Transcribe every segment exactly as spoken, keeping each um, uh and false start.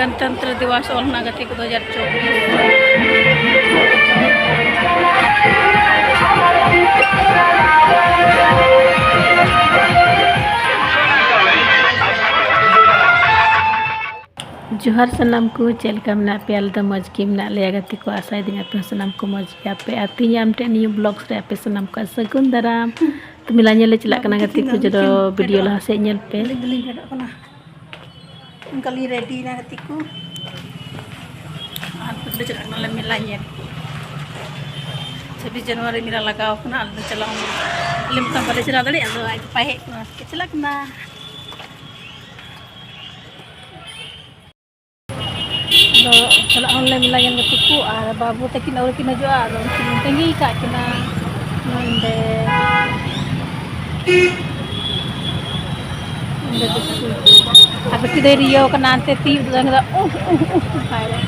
ᱜᱚᱱᱛᱚᱱᱛᱨᱚ ᱫᱤᱵᱚᱥ ᱚᱞ ᱨᱮᱱᱟᱜ ᱜᱟᱛᱮ ᱠᱚᱫᱚ ᱦᱟᱡᱟᱨ ᱪᱚᱵᱵᱤᱥ᱾ ᱡᱚᱦᱟᱨ ᱥᱟᱱᱟᱢ ᱠᱚ, ᱪᱮᱫ ᱞᱮᱠᱟ ᱢᱮᱱᱟᱜ ᱯᱮᱭᱟ? ᱟᱞᱮ ᱫᱚ ᱢᱚᱡᱽ ᱜᱮ ᱢᱮᱱᱟᱜ ᱞᱮᱭᱟ ᱜᱟᱛᱮ ᱠᱚ᱾ ᱟᱥᱟᱭᱮᱫᱟᱹᱧ ᱟᱯᱮ ᱦᱚᱸ ᱥᱟᱱᱟᱢ ᱠᱚ ᱢᱚᱡᱽ ᱜᱮᱭᱟᱯᱮ᱾ ᱟᱨ ᱛᱮᱦᱮᱧ ᱟᱢ ᱴᱷᱮᱱ ᱱᱤᱭᱟᱹ vlogs ᱨᱮ ᱟᱯᱮ ᱥᱟᱱᱟᱢ ᱠᱚ ᱥᱟᱹᱜᱩᱱ ᱫᱟᱨᱟᱢ᱾ ᱛᱚ ᱢᱮᱞᱟ ᱧᱮᱞ ᱞᱮ ᱪᱟᱞᱟᱜ ᱠᱟᱱᱟ ᱜᱟᱛᱮ ᱠᱚ, ᱡᱚᱛᱚ video ᱞᱟᱦᱟ ᱥᱮᱫ ᱧᱮᱞ ᱯᱮ᱾ ᱟᱹᱞᱤᱧ ᱫᱚᱞᱤᱧ ᱯᱷᱮᱰᱚᱜ ᱠᱟᱱᱟ᱾ ᱚᱱᱠᱟ ᱞᱤᱧ ready ᱮᱱᱟ ᱜᱟᱛᱮ ᱠᱚ᱾ ᱟᱨ ᱱᱤᱛᱚᱜ ᱫᱚ ᱪᱟᱞᱟᱜ ᱠᱟᱱᱟᱞᱮ ᱢᱮᱞᱟ ᱧᱮᱞ᱾ ᱪᱷᱟᱵᱵᱤᱥ ᱡᱟᱱᱩᱣᱟᱨᱤ ᱢᱮᱞᱟ ᱞᱟᱜᱟᱣ ᱠᱟᱱᱟ, ᱟᱞᱮ ᱫᱚ ᱪᱟᱞᱟᱣ ᱟᱞᱮ ᱢᱮᱛᱟᱢ ᱵᱟᱞᱮ ᱪᱟᱞᱟᱣ ᱫᱟᱲᱮᱭᱟᱜᱼᱟ, ᱟᱫᱚ ᱟᱡ ᱵᱟᱭ ᱦᱮᱡ ᱠᱟᱱᱟ, ᱪᱟᱞᱟᱜ ᱠᱟᱱᱟ᱾ ᱟᱫᱚ ᱪᱟᱞᱟᱜ ᱦᱚᱸᱞᱮ ᱢᱮᱞᱟ ᱧᱮᱞ ᱜᱟᱛᱮ ᱠᱚ, ᱟᱨ ᱵᱟᱹᱵᱩ ᱛᱟᱹᱠᱤᱱ ᱟᱹᱣᱨᱤ ᱠᱤᱱ ᱦᱤᱡᱩᱜᱼᱟ, ᱟᱫᱚ ᱩᱱᱠᱤᱱ ᱛᱟᱺᱜᱤ ᱠᱟᱜ ᱠᱤᱱᱟ ᱱᱚᱰᱮ᱾ ᱚᱸᱰᱮ ᱫᱚ ᱟᱨ ᱵᱤᱴᱤ ᱫᱚᱭ ᱨᱤᱭᱟᱹᱣ ᱠᱟᱱᱟ, ᱦᱟᱱᱛᱮ ᱛᱤᱭᱳᱜ ᱫᱚ ᱫᱟᱜ ᱫᱟ, ᱩᱦ, ᱩᱦ, ᱩᱦ, ᱩᱦ, ᱵᱟᱭ ᱫᱟᱜ᱾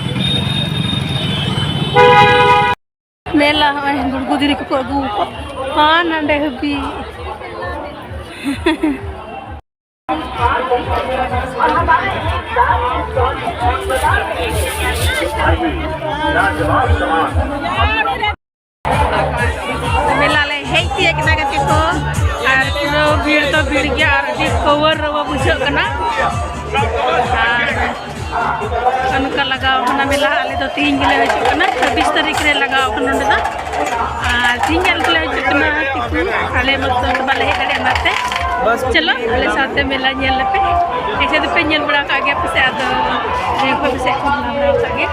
ᱢᱮᱞᱟ ᱦᱚᱸᱜᱼᱚᱭ ᱜᱩᱲᱜᱩ ᱫᱷᱤᱨᱤ ᱠᱚᱠᱚ ᱟᱹᱜᱩ ᱟᱠᱟᱫ, ᱦᱟᱱ ᱱᱟᱰᱮ ᱦᱟᱹᱵᱤᱡ᱾ ᱢᱮᱞᱟ ᱞᱮ ᱦᱮᱡ ᱛᱤᱭᱟᱹᱜ ᱠᱮᱫᱟ ᱜᱟᱛᱮ ᱠᱚ, ᱟᱨ ᱯᱩᱨᱟᱹ ᱵᱷᱤᱲ ᱫᱚ ᱵᱷᱤᱲ ᱜᱮᱭᱟ, ᱟᱨ ᱟᱹᱰᱤ ᱠᱟᱹᱣᱟᱹᱨ ᱨᱟᱹᱣᱟᱹ ᱵᱩᱡᱷᱟᱹᱜ ᱠᱟᱱᱟ᱾ ᱟᱨ ᱚᱱᱠᱟ ᱞᱟᱜᱟᱣ ᱠᱟᱱᱟ ᱢᱮᱞᱟ᱾ ᱟᱞᱮ ᱫᱚ ᱛᱤᱦᱤᱧ ᱜᱮᱞᱮ ᱦᱤᱡᱩᱜ ᱠᱟᱱᱟ, ᱪᱷᱟᱵᱵᱤᱥ ᱛᱟᱹᱨᱤᱠᱷ ᱨᱮ ᱞᱟᱜᱟᱣ ᱠᱟᱱᱟ ᱱᱚᱸᱰᱮ ᱫᱚ᱾ ᱟᱨ ᱛᱤᱦᱤᱧ ᱧᱮᱞ ᱛᱮᱞᱮ ᱦᱤᱡᱩᱜ ᱠᱟᱱᱟ ᱠᱤᱪᱷᱩ, ᱟᱞᱮ ᱢᱚᱛᱚ ᱫᱚ ᱵᱟᱞᱮ ᱦᱮᱡ ᱫᱟᱲᱮᱭᱟᱜᱼᱟ, ᱚᱱᱟᱛᱮ ᱪᱚᱞᱚ ᱟᱞᱮ ᱥᱟᱶᱛᱮ ᱢᱮᱞᱟ ᱧᱮᱞ ᱞᱮᱯᱮ᱾ ᱮᱭᱥᱮ ᱫᱚᱯᱮ ᱧᱮᱞ ᱵᱟᱲᱟ ᱟᱠᱟᱫ ᱜᱮᱭᱟ ᱯᱟᱥᱮ, ᱟᱫᱚ ᱱᱤᱭᱟᱹ ᱠᱷᱚᱱ ᱯᱟᱥᱮ ᱠᱚ ᱧᱮᱞ ᱵᱟᱲᱟ ᱟᱠᱟᱫ ᱜᱮᱭᱟ᱾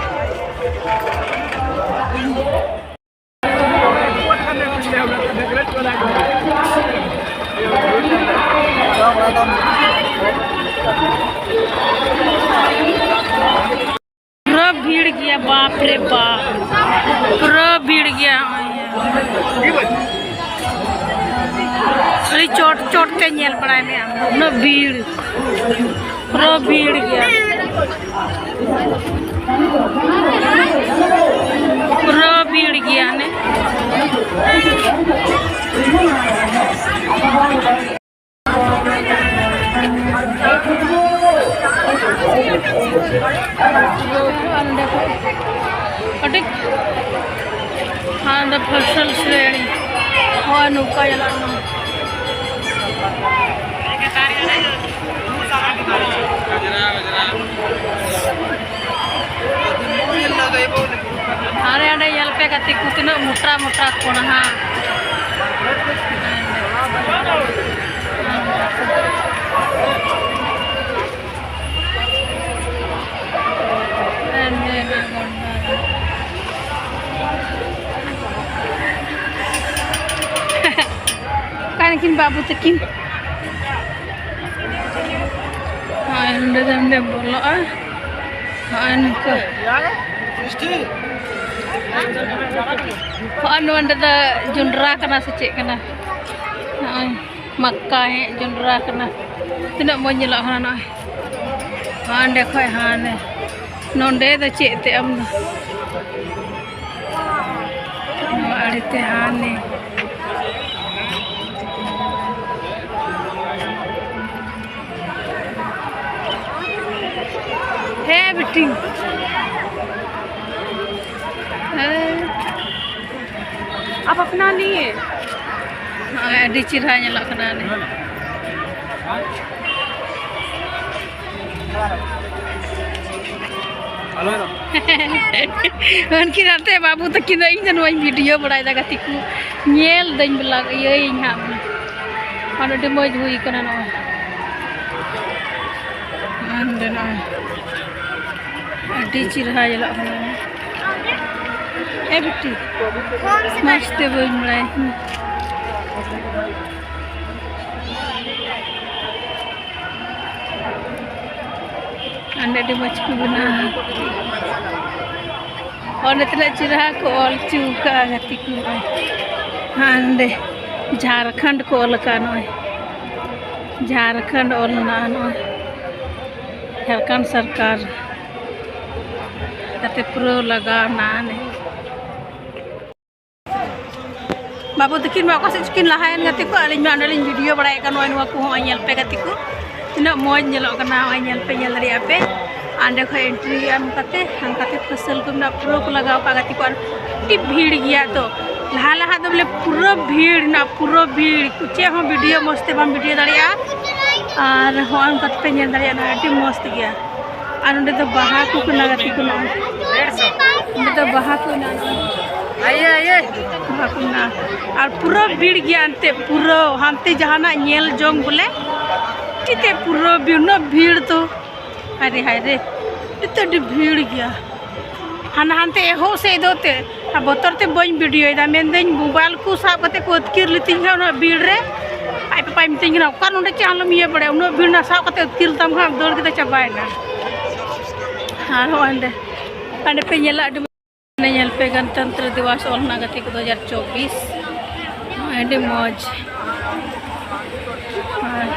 ᱯᱩᱨᱟᱹ ᱵᱷᱤᱲ ᱜᱮᱭᱟ, ᱵᱟᱯ ᱨᱮ ᱵᱟᱯ, ᱯᱩᱨᱟᱹ ᱵᱷᱤᱲ ᱜᱮᱭᱟ᱾ ᱠᱷᱟᱹᱞᱤ ᱪᱚᱴ ᱪᱚᱴ ᱛᱮ ᱧᱮᱞ ᱵᱟᱲᱟᱭ ᱢᱮ ᱟᱢ, ᱩᱱᱟᱹᱜ ᱵᱷᱤᱲ, ᱯᱩᱨᱟᱹ ᱵᱷᱤᱲ ᱜᱮᱭᱟ, ᱯᱩᱨᱟᱹ ᱵᱷᱤᱲ ᱜᱮᱭᱟ ᱚᱱᱮ᱾ ᱟᱹᱰᱤ ᱦᱟᱸᱰᱮ ᱯᱷᱚᱥᱚᱞ ᱥᱨᱮᱬᱤ᱾ ᱦᱳᱭ, ᱱᱚᱝᱠᱟ ᱪᱟᱞᱟᱜ ᱠᱟᱱᱟ᱾ ᱦᱟᱸᱰᱮ ᱦᱟᱸᱰᱮ ᱧᱮᱞ ᱯᱮ ᱜᱟᱛᱮ ᱠᱚ, ᱛᱤᱱᱟᱹᱜ ᱢᱚᱴᱟ ᱢᱚᱴᱟ ᱠᱚ ᱱᱟᱦᱟᱜ᱾ ᱚᱠᱟᱭ ᱱᱟᱠᱤᱱ ᱵᱟᱹᱵᱩ ᱛᱟᱹᱠᱤᱱ? ᱦᱳᱭ, ᱱᱚᱸᱰᱮ ᱫᱚ ᱱᱚᱸᱰᱮ ᱵᱚᱞᱚᱜᱼᱟ᱾ ᱦᱳᱭ, ᱱᱚᱝᱠᱟ᱾ ᱦᱳᱭ, ᱱᱚᱸᱰᱮ ᱫᱚ ᱡᱚᱱᱰᱨᱟ ᱠᱟᱱᱟ ᱥᱮ ᱪᱮᱫ ᱠᱟᱱᱟ? ᱱᱚᱜᱼᱚᱭ ᱢᱟᱠᱠᱟ, ᱦᱮᱸ, ᱡᱚᱱᱰᱨᱟ ᱠᱟᱱᱟ᱾ ᱛᱤᱱᱟᱹᱜ ᱢᱚᱡᱽ ᱧᱮᱞᱚᱜ ᱠᱟᱱᱟ ᱱᱚᱜᱼᱚᱭ᱾ ᱦᱟᱸᱰᱮ ᱠᱷᱚᱡ ᱦᱟᱱᱮ᱾ ᱱᱚᱸᱰᱮ ᱫᱚ ᱪᱮᱫ ᱛᱮ ᱟᱢ ᱫᱚ? ᱱᱚᱣᱟ ᱟᱲᱮ ᱛᱮ ᱦᱟᱱᱮ᱾ ᱦᱮᱸ ᱵᱤᱴᱤ᱾ ᱦᱮᱸ᱾ ᱟᱯ ᱟᱯᱱᱟ ᱱᱤᱭᱮ᱾ ᱦᱳᱭ, ᱟᱹᱰᱤ ᱪᱮᱦᱨᱟ ᱧᱮᱞᱚᱜ ᱠᱟᱱᱟ ᱱᱤᱭᱟᱹ᱾ ᱩᱱᱠᱤᱱ ᱦᱟᱱᱛᱮ ᱵᱟᱹᱵᱩ ᱛᱟᱹᱠᱤᱱ ᱫᱚ, ᱤᱧ ᱫᱚ ᱱᱚᱣᱟᱧ ᱵᱷᱤᱰᱤᱭᱳ ᱵᱟᱲᱟᱭᱮᱫᱟ ᱜᱟᱛᱮ ᱠᱚ᱾ ᱧᱮᱞ ᱫᱟᱹᱧ ᱵᱚᱞᱮ, ᱤᱭᱟᱹᱭᱟᱹᱧ ᱦᱟᱸᱜ᱾ ᱟᱨ ᱟᱹᱰᱤ ᱢᱚᱡᱽ ᱦᱩᱭ ᱠᱟᱱᱟ ᱱᱚᱜᱼᱚᱭ᱾ ᱟᱨ ᱱᱚᱸᱰᱮ ᱱᱚᱜᱼᱚᱭ ᱟᱹᱰᱤ ᱪᱮᱦᱨᱟ ᱧᱮᱞᱚᱜ ᱠᱟᱱᱟ᱾ ᱮ ᱵᱤᱴᱤ, ᱢᱚᱡᱽ ᱛᱮ ᱵᱟᱹᱧ ᱵᱟᱲᱟᱭ ᱠᱟᱱᱟ᱾ ᱚᱸᱰᱮ ᱟᱹᱰᱤ ᱢᱚᱡᱽ ᱠᱚ ᱵᱮᱱᱟᱣᱟ᱾ ᱚᱸᱰᱮ ᱛᱤᱱᱟᱹᱜ ᱪᱮᱦᱨᱟ ᱠᱚ ᱚᱞ ᱦᱚᱪᱚ ᱠᱟᱜᱼᱟ ᱜᱟᱛᱮ ᱠᱚ᱾ ᱦᱟᱸᱰᱮ ᱡᱷᱟᱲᱠᱷᱚᱸᱰ ᱠᱚ ᱚᱞ ᱠᱟᱜᱼᱟ ᱱᱚᱜᱼᱚᱭ᱾ ᱡᱷᱟᱲᱠᱷᱚᱸᱰ ᱚᱞ ᱢᱮᱱᱟᱜᱼᱟ ᱱᱚᱜᱼᱚᱭ᱾ ᱡᱷᱟᱲᱠᱷᱚᱸᱰ ᱥᱚᱨᱠᱟᱨ᱾ ᱜᱟᱛᱮ ᱯᱩᱨᱟᱹ ᱞᱟᱜᱟᱣ ᱮᱱᱟ ᱱᱮ᱾ ᱵᱟᱹᱵᱩ ᱛᱟᱹᱠᱤᱱ ᱢᱟ ᱚᱠᱟ ᱥᱮᱫ ᱪᱚᱠᱤᱱ ᱞᱟᱦᱟᱭᱮᱱ ᱜᱟᱛᱮ ᱠᱚ, ᱟᱹᱞᱤᱧ ᱢᱟ ᱚᱸᱰᱮ ᱞᱤᱧ ᱵᱷᱤᱰᱤᱭᱳ ᱵᱟᱲᱟᱭᱮᱫ ᱠᱟᱱ, ᱱᱚᱜᱼᱚᱭ ᱱᱚᱣᱟ ᱠᱚᱦᱚᱸ ᱧᱮᱞ ᱯᱮ ᱜᱟᱛᱮ ᱠᱚ᱾ ᱛᱤᱱᱟᱹᱜ ᱢᱚᱡᱽ ᱧᱮᱞᱚᱜ ᱠᱟᱱᱟ, ᱱᱚᱜᱼᱚᱭ ᱧᱮᱞ ᱯᱮ, ᱧᱮᱞ ᱫᱟᱲᱮᱭᱟᱜᱼᱟ ᱯᱮ᱾ ᱚᱸᱰᱮ ᱠᱷᱚᱡ entry ᱦᱩᱭᱩᱜᱼᱟ, ᱱᱚᱝᱠᱟᱛᱮ ᱦᱟᱱᱠᱟᱛᱮ ᱯᱷᱟᱹᱥᱟᱹᱞ ᱠᱚ ᱢᱮᱱᱟᱜᱼᱟ, ᱯᱩᱨᱟᱹ ᱠᱚ ᱞᱟᱜᱟᱣ ᱠᱟᱜᱼᱟ ᱜᱟᱛᱮ ᱠᱚ᱾ ᱟᱨ ᱟᱹᱰᱤ ᱵᱷᱤᱲ ᱜᱮᱭᱟ᱾ ᱛᱚ ᱞᱟᱦᱟ ᱞᱟᱦᱟ ᱫᱚ ᱵᱚᱞᱮ ᱯᱩᱨᱟᱹ ᱵᱷᱤᱲ ᱦᱮᱱᱟᱜᱼᱟ, ᱯᱩᱨᱟᱹ ᱵᱷᱤᱲ, ᱪᱮᱫ ᱦᱚᱸ video ᱢᱚᱡᱽ ᱛᱮ ᱵᱟᱢ video ᱫᱟᱲᱮᱭᱟᱜᱼᱟ᱾ ᱟᱨ ᱦᱚᱸᱜᱼᱚᱭ ᱱᱚᱝᱠᱟ ᱯᱮ ᱧᱮᱞ ᱫᱟᱲᱮᱭᱟᱜᱼᱟ, ᱟᱹᱰᱤ ᱢᱚᱡᱽ ᱜᱮᱭᱟ᱾ ᱟᱨ ᱱᱚᱸᱰᱮ ᱫᱚ ᱵᱟᱦᱟ ᱠᱚ ᱠᱟᱱᱟ ᱜᱟᱛᱮ ᱠᱚ, ᱱᱚᱜᱼᱚᱭ ᱱᱚᱸᱰᱮ ᱫᱚ ᱵᱟᱦᱟ ᱠᱚ ᱢᱮᱱᱟᱜᱼᱟ, ᱱᱚᱜᱼᱚᱭ ᱵᱟᱦᱟ ᱠᱚ ᱢᱮᱱᱟᱜᱼᱟ᱾ ᱟᱨ ᱯᱩᱨᱟᱹ ᱵᱷᱤᱲ ᱜᱮᱭᱟ ᱮᱱᱛᱮ, ᱯᱩᱨᱟᱹ ᱦᱟᱱᱛᱮ ᱡᱟᱦᱟᱱᱟᱜ ᱧᱮᱞ ᱡᱚᱝ ᱵᱚᱞᱮ ᱪᱮᱫ ᱛᱮ ᱯᱩᱨᱟᱹ ᱵᱷᱤᱲ, ᱩᱱᱟᱹᱜ ᱵᱷᱤᱲ ᱫᱚ᱾ ᱦᱟᱭ ᱨᱮ, ᱦᱟᱭ ᱨᱮ, ᱱᱤᱛᱚᱜ ᱟᱹᱰᱤ ᱵᱷᱤᱲ ᱜᱮᱭᱟ᱾ ᱦᱟᱱᱟ ᱦᱟᱱᱛᱮ ᱮᱦᱚᱵ ᱥᱮᱫ ᱫᱚ ᱛᱮ ᱟᱨ ᱵᱚᱛᱚᱨ ᱛᱮ ᱵᱟᱹᱧ videoᱭᱮᱫᱟ, ᱢᱮᱱᱫᱟᱹᱧ mobile ᱠᱚ ᱥᱟᱵ ᱠᱟᱛᱮ ᱠᱚ ᱟᱹᱛᱠᱤᱨ ᱞᱤᱛᱤᱧ ᱠᱷᱟᱱ ᱩᱱᱟᱹᱜ ᱵᱷᱤᱲ ᱨᱮ᱾ ᱟᱡ ᱯᱟᱯᱟᱭ ᱢᱤᱛᱟᱹᱧ ᱠᱟᱱᱟ, "ᱚᱠᱟ ᱱᱚᱰᱮ ᱪᱮᱫ ᱟᱞᱚᱢ ᱤᱭᱟᱹ ᱵᱟᱲᱟᱭᱟ, ᱩᱱᱟᱹᱜ ᱵᱷᱤᱲ ᱱᱟ, ᱥᱟᱵ ᱠᱟᱛᱮ ᱟᱹᱛᱠᱤᱨ ᱞᱮᱛᱟᱢ ᱠᱷᱟᱱ ᱫᱟᱹᱲ ᱠᱮᱫᱟ, ᱪᱟᱵᱟᱭᱮᱱᱟ᱾" ᱟᱨ ᱦᱚᱸ ᱚᱸᱰᱮ, ᱚᱸᱰᱮ ᱯᱮ ᱧᱮᱞᱟ, ᱟᱹᱰᱤ ᱢᱚᱡᱽ᱾ ᱧᱮᱞ ᱯᱮ, ᱜᱚᱱᱛᱚᱱᱛᱨᱚ ᱫᱤᱵᱚᱥ ᱚᱞ ᱨᱮᱱᱟᱜ ᱜᱟᱛᱮ ᱠᱚᱫᱚ ᱫᱩ ᱦᱟᱡᱟᱨ ᱪᱚᱵᱵᱤᱥ, ᱟᱹᱰᱤ ᱢᱚᱡᱽ᱾ ᱟᱨ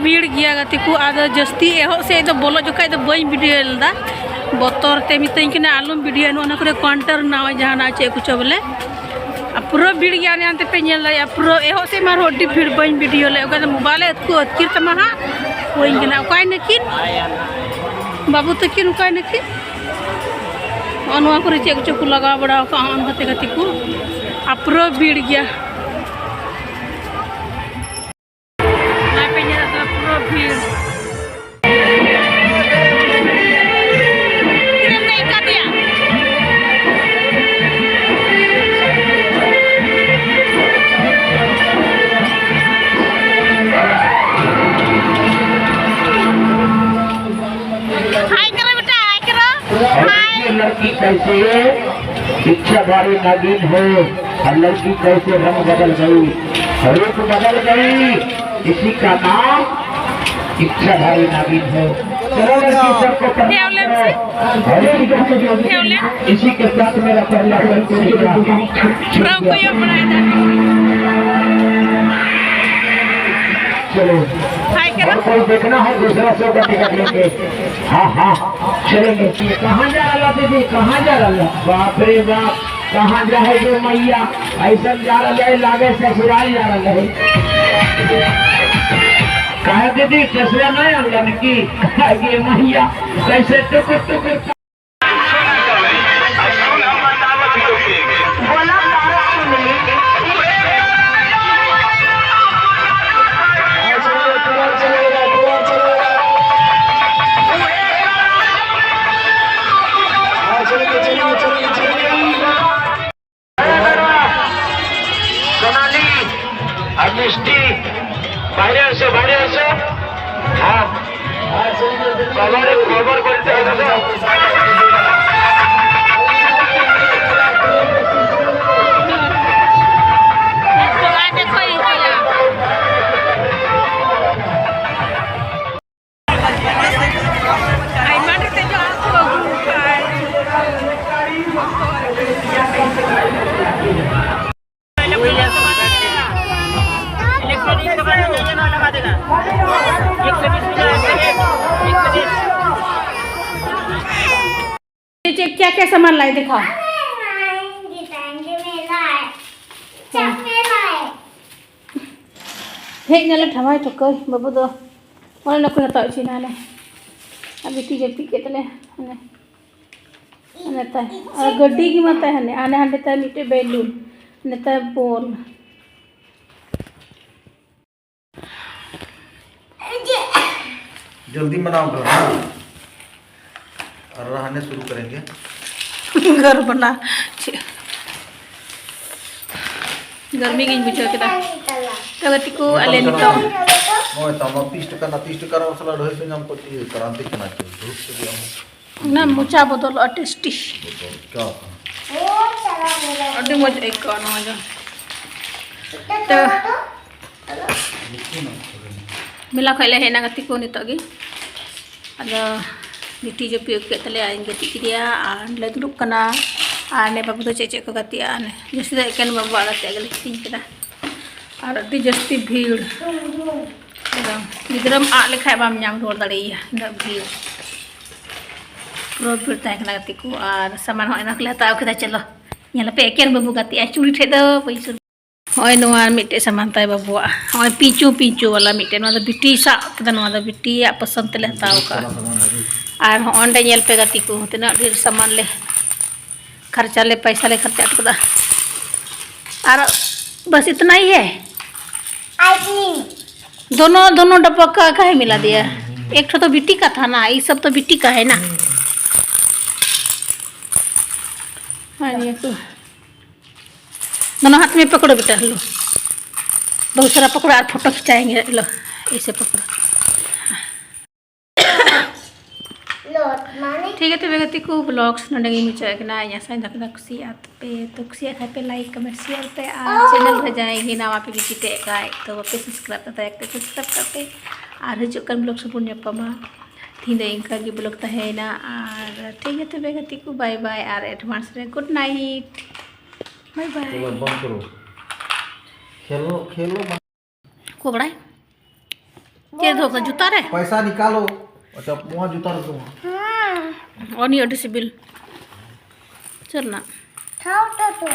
ᱵᱷᱤᱲ ᱜᱮᱭᱟ ᱜᱟᱛᱮ ᱠᱚ, ᱟᱫᱚ ᱡᱟᱹᱥᱛᱤ ᱮᱦᱚᱵ ᱥᱮᱫ ᱫᱚ ᱵᱚᱞᱚ ᱡᱚᱠᱷᱟᱡ ᱫᱚ ᱵᱟᱹᱧ videoᱭ ᱞᱮᱫᱟ, ᱵᱚᱛᱚᱨ ᱛᱮ ᱢᱤᱛᱟᱹᱧ ᱠᱟᱱᱟ ᱟᱞᱚᱢ videoᱭᱟ, ᱱᱚᱜᱼᱚ ᱱᱚᱣᱟ ᱠᱚᱨᱮ counter ᱱᱟᱣᱟ ᱡᱟᱦᱟᱱᱟᱜ ᱪᱮᱫ ᱠᱚᱪᱚ ᱵᱚᱞᱮ᱾ ᱟᱨ ᱯᱩᱨᱟᱹ ᱵᱷᱤᱲ ᱜᱮᱭᱟ, ᱚᱱᱮ ᱦᱟᱱᱛᱮ ᱯᱮ ᱧᱮᱞ ᱫᱟᱲᱮᱭᱟᱜᱼᱟ, ᱯᱩᱨᱟᱹ ᱮᱦᱚᱵ ᱥᱮᱫ ᱢᱟ ᱟᱨᱦᱚᱸ ᱟᱹᱰᱤ ᱵᱷᱤᱲ, ᱵᱟᱹᱧ videoᱭ ᱞᱮᱫ, ᱚᱠᱟ ᱫᱚ mobile ᱠᱚ ᱟᱹᱛᱠᱤᱨ ᱛᱟᱢᱟ ᱦᱟᱸᱜ, ᱦᱩᱭ ᱠᱟᱱᱟ᱾ ᱚᱠᱟᱭ ᱱᱟᱹᱠᱤᱱ ᱵᱟᱹᱵᱩ ᱛᱟᱹᱠᱤᱱ, ᱚᱠᱟᱭ ᱱᱟᱹᱠᱤᱱ? ᱱᱚᱜᱼᱚ ᱱᱚᱣᱟ ᱠᱚᱨᱮ ᱪᱮᱫ ᱠᱚᱪᱚ ᱠᱚ ᱞᱟᱜᱟᱣ ᱵᱟᱲᱟ ᱟᱠᱟᱫᱼᱟ, ᱱᱚᱜᱼᱚ ᱱᱚᱝᱠᱟ ᱛᱮ ᱜᱟᱛᱮ ᱠᱚ, ᱟᱨ ᱯᱩᱨᱟᱹ ᱵᱷᱤᱲ ᱜᱮᱭᱟ᱾ ᱱᱚᱜᱼᱚᱭ ᱯᱮ ᱧᱮᱞᱮᱫ ᱠᱟᱱᱟ ᱯᱩᱨᱟᱹ ᱵᱷᱤᱲ᱾ ᱛᱤᱨᱮᱢ ᱫᱮᱡ ᱠᱟᱫᱮᱭᱟ? ᱦᱟᱭ ᱠᱟᱨᱚ ᱵᱮᱴᱟ, ᱦᱟᱭ ᱠᱟᱨᱚ। हाय। लड़की कैसे है, इच्छा भारी नागिन हो, और लड़की कैसे रंग बदल गई, रूप बदल गई, इसी का नाम इच्छा भारी नागिन हो। चलो लड़की सबको प्रणाम करो। और इसी के साथ मेरा पहला संग शुरू हुआ। चलो, हाय करो। और कोई देखना है दूसरा शो का टिकट लेके। हाँ, हाँ, चलेंगे। कहाँ जा रहा दीदी, कहाँ जा रहा? बाप रे बाप, कहाँ जाए गे मैया? ऐसा जा रहा है, लागे ससुराल जा रहा है। काहे दीदी, कैसे नहीं अगला निकी? ये मैया, कैसे टुकुर टुकुर। সোনালি আর মিষ্টি, বাইরে আসো, বাইরে আসো। হ্যাঁ, বাবারে খবর করতে হবে তো। ये चेक, क्या क्या सामान लाए दिखाओ। ᱦᱮᱡ ᱱᱟᱞᱮ ᱴᱷᱟᱢᱟᱭ ᱴᱷᱩᱠᱟᱹᱭ ᱵᱟᱹᱵᱩ ᱫᱚ ᱚᱱᱮ ᱱᱩᱠᱩ ᱦᱟᱛᱟᱣ ᱦᱚᱪᱚᱭᱮᱱᱟ ᱞᱮ᱾ ᱟᱨ ᱵᱤᱴᱤ ᱡᱟᱹᱯᱤᱫ ᱠᱮᱫ ᱛᱟᱞᱮ ᱚᱱᱮ᱾ ᱱᱮᱛᱟᱨ ᱟᱨ ᱜᱟᱹᱰᱤ ᱜᱮ ᱢᱟ ᱛᱟᱦᱮᱱ, ᱦᱟᱱᱮ ᱦᱟᱸᱰᱮ ᱛᱟᱦᱮᱸ ᱢᱤᱫᱴᱮᱡ ᱵᱮᱞᱩᱱ, ᱱᱮᱛᱟᱨ ᱵᱚᱞ᱾ जल्दी बनाओ घर, हाँ। और रहने शुरू करेंगे। घर बना। गर्मी ᱜᱤᱧ ᱵᱩᱡᱷᱟᱹᱣ ᱠᱮᱫᱟ᱾ ᱛᱚ ᱜᱟᱛᱮ ᱠᱚ, ᱟᱞᱮ ᱱᱤᱛᱚᱜ ᱱᱚᱜᱼᱚᱭ ᱛᱟᱢᱟ ᱛᱤᱥ ᱴᱟᱠᱟ ᱨᱮᱱᱟᱜ, ᱛᱤᱥ ᱴᱟᱠᱟ ᱨᱮᱱᱟᱜ ᱢᱚᱥᱞᱟ ᱰᱷᱟᱹᱞ ᱥᱮ ᱧᱟᱢ ᱠᱚ ᱛᱤᱭᱟᱹ ᱠᱟᱨᱟᱱ ᱛᱮ ᱠᱟᱱᱟ ᱪᱚ, ᱫᱷᱩᱯ ᱥᱮ ᱟᱢ᱾ ᱚᱱᱟ ᱢᱚᱪᱟ ᱵᱚᱫᱚᱞᱚᱜᱼᱟ, ᱴᱮᱥᱴᱤ᱾ ᱵᱚᱫᱚᱞ ᱪᱤᱠᱟᱹᱣ ᱠᱟᱱᱟ? ᱟᱹᱰᱤ ᱢᱚᱡᱽ ᱟᱹᱭᱠᱟᱹᱜᱼᱟ ᱱᱚᱣᱟ ᱫᱚ᱾ ᱛᱚ, ᱢᱮᱞᱟ ᱠᱷᱚᱡ ᱞᱮ ᱦᱮᱡ ᱮᱱᱟ ᱜᱟᱛᱮ ᱠᱚ ᱱᱤᱛᱚᱜ ᱜᱮ᱾ ᱟᱫᱚ ᱵᱤᱴᱤ ᱡᱟᱹᱯᱤᱫ ᱟᱹᱜᱩ ᱠᱮᱫ ᱛᱟᱞᱮᱭᱟ, ᱤᱧ ᱜᱟᱛᱮᱜ ᱠᱮᱫᱮᱭᱟ ᱟᱨ ᱞᱮ ᱫᱩᱲᱩᱵ ᱠᱟᱱᱟ᱾ ᱟᱨ ᱱᱮ ᱵᱟᱹᱵᱩ ᱫᱚ ᱪᱮᱫ ᱪᱮᱫ ᱠᱚ ᱜᱟᱛᱮᱜᱼᱟ, ᱱᱮ ᱡᱟᱹᱥᱛᱤ ᱫᱚ ᱮᱠᱮᱱ ᱵᱟᱹᱵᱩᱣᱟᱜ ᱜᱟᱛᱮᱜ ᱜᱮᱞᱮ ᱦᱟᱹᱴᱤᱧ ᱠᱮᱫᱟ᱾ ᱟᱨ ᱟᱹᱰᱤ ᱡᱟᱹᱥᱛᱤ ᱵᱷᱤᱲ᱾ ᱟᱫᱚ ᱜᱤᱫᱽᱨᱟᱹᱢ ᱟᱫ ᱞᱮᱠᱷᱟᱡ ᱵᱟᱢ ᱧᱟᱢ ᱨᱩᱣᱟᱹᱲ ᱫᱟᱲᱮᱭᱟᱭᱟ, ᱩᱱᱟᱹᱜ ᱵᱷᱤᱲ᱾ ᱯᱩᱨᱟᱹ ᱵᱷᱤᱲ ᱛᱟᱦᱮᱸ ᱠᱟᱱᱟ ᱜᱟᱛᱮ ᱠᱚ, ᱟᱨ ᱥᱟᱢᱟᱱ ᱦᱚᱸ ᱟᱭᱢᱟ ᱠᱚᱞᱮ ᱦᱟᱛᱟᱣ ᱠᱮᱫᱟ᱾ ᱪᱚᱞᱚ ᱧᱮᱞ ᱟᱯᱮ, ᱮᱠᱮᱱ ᱵᱟᱹᱵᱩ ᱜᱟᱛᱮᱜ ᱟᱭ, ᱪᱩᱲᱤ ᱴᱷᱮᱡ ᱫᱚ ᱵᱟᱹᱧ ᱥᱩᱨ ᱱᱚᱜᱼᱚᱭ ᱱᱚᱣᱟ ᱢᱤᱫᱴᱮᱡ ᱥᱟᱢᱟᱱ ᱛᱟᱭ ᱵᱟᱹᱵᱩᱣᱟᱜ, ᱱᱚᱜᱼᱚᱭ ᱯᱤᱪᱩ ᱯᱤᱪᱩ ᱵᱟᱞᱟ ᱢᱤᱫᱴᱮᱡ, ᱱᱚᱣᱟ ᱫᱚ ᱵᱤᱴᱤᱭ ᱥᱟᱵ ᱠᱟᱫᱟ, ᱱᱚᱣᱟ ᱫᱚ ᱵᱤᱴᱤᱭᱟᱜ ᱯᱚᱥᱚᱱᱫ ᱛᱮᱞᱮ ᱦᱟᱛᱟᱣ ᱠᱟᱜᱼᱟ᱾ ᱟᱨ ᱦᱚᱸ ᱚᱸᱰᱮ ᱧᱮᱞ ᱯᱮ ᱜᱟᱛᱮ ᱠᱚ, ᱛᱤᱱᱟᱹᱜ ᱰᱷᱮᱨ ᱥᱟᱢᱟᱱ ᱞᱮ ᱠᱷᱟᱨᱪᱟ ᱞᱮ, ᱯᱟᱭᱥᱟ ᱞᱮ ᱠᱷᱟᱨᱪᱟ ᱦᱚᱴᱚ ᱠᱟᱫᱟ᱾ ᱟᱨ ᱵᱟᱥ ᱤᱛᱱᱟ ᱦᱤ ᱦᱮ᱾ ᱟᱭ ᱛᱤᱱ᱾ ᱫᱚᱱᱚ ᱫᱚᱱᱚ ᱰᱟᱵᱟ ᱠᱟ ᱠᱟᱦᱮ ᱢᱤᱞᱟ ᱫᱤᱭᱟ? ᱮᱠ ᱴᱷᱚ ᱛᱚ ᱵᱤᱴᱤ ᱠᱟ ᱛᱷᱟ ᱱᱟ, ᱤ ᱥᱚᱵ ᱛᱚ ᱵᱤᱴᱤ ᱠᱟ ᱦᱮ ᱱᱟ᱾ ᱟᱨ ᱱᱤᱭᱟᱹ ᱠᱚ ᱫᱚᱱᱚ ᱦᱟᱛ ᱢᱮ ᱯᱟᱠᱚᱲᱚ ᱵᱮᱴᱟ ᱞᱚ᱾ ᱵᱚᱦᱩᱛ ᱥᱟᱨᱟ ᱯᱟᱠᱚᱲᱟ ᱟᱨ ᱯᱷᱳᱴᱳ ᱠᱷᱤᱪᱟᱭᱮᱸᱜᱮ ᱞᱚ, ᱮᱭᱥᱮ ᱯᱟᱠᱚᱲᱟ᱾ ᱴᱷᱤᱠ ᱜᱮᱭᱟ, ᱛᱚᱵᱮ ᱜᱟᱛᱮ ᱠᱚ, vlogs ᱱᱚᱰᱮ ᱜᱮᱧ ᱢᱩᱪᱟᱹᱫ ᱠᱟᱱᱟ᱾ ᱤᱧ ᱟᱥᱟᱧ ᱫᱟᱠᱟ ᱫᱟᱠᱟ ᱠᱩᱥᱤᱭᱟᱜᱼᱟ ᱯᱮ, ᱛᱚ ᱠᱩᱥᱤᱭᱟᱜ ᱠᱷᱟᱡ ᱯᱮ like, comment, share ᱯᱮ, ᱟᱨ channel ᱨᱮ ᱡᱟᱦᱟᱸᱭ ᱜᱮ ᱱᱟᱣᱟ ᱯᱮ visit ᱮᱫ ᱠᱷᱟᱡ, ᱛᱚ ᱵᱟᱯᱮ subscribe ᱠᱟᱜ ᱠᱷᱟᱡ ᱫᱟᱭᱟ ᱠᱟᱛᱮ subscribe ᱠᱟᱜ ᱯᱮ᱾ ᱟᱨ ᱦᱤᱡᱩᱜ ᱠᱟᱱ vlogs ᱨᱮᱵᱚᱱ ᱧᱟᱯᱟᱢᱟ᱾ ᱛᱤᱦᱤᱧ ᱫᱚ ᱤᱱᱠᱟ ᱜᱮ vlog ᱛᱟᱦᱮᱸᱭᱮᱱᱟ, ᱟᱨ ᱴᱷᱤᱠ ᱜᱮᱭᱟ, ᱛᱚᱵᱮ ᱜᱟᱛᱮ ᱠᱚ, bye bye, ᱟᱨ advance ᱨᱮ good night, bye bye᱾ ᱪᱚᱞᱚ, ᱵᱚᱱᱫ ᱠᱚᱨᱚ᱾ ᱠᱷᱮᱞᱳ, ᱠᱷᱮᱞᱳ᱾ ᱚᱠᱚᱭ ᱵᱟᱲᱟᱭ? ᱪᱮᱫ ᱫᱚ ᱡᱩᱛᱟ ᱨᱮ? ᱯᱚᱭᱥᱟ ᱱᱤᱠᱟᱞᱳ᱾ ᱟᱪᱪᱷᱟ, ᱱᱚᱣᱟ ᱡᱩᱛᱟ ᱨᱮ ᱫᱚ᱾ ᱚ, ᱱᱤᱭᱟᱹ ᱟᱹᱰᱤ ᱥᱤᱵᱤᱞ᱾ ᱪᱮᱫ ᱨᱮᱱᱟᱜ? ᱴᱷᱟᱣ ᱴᱟᱴᱩ᱾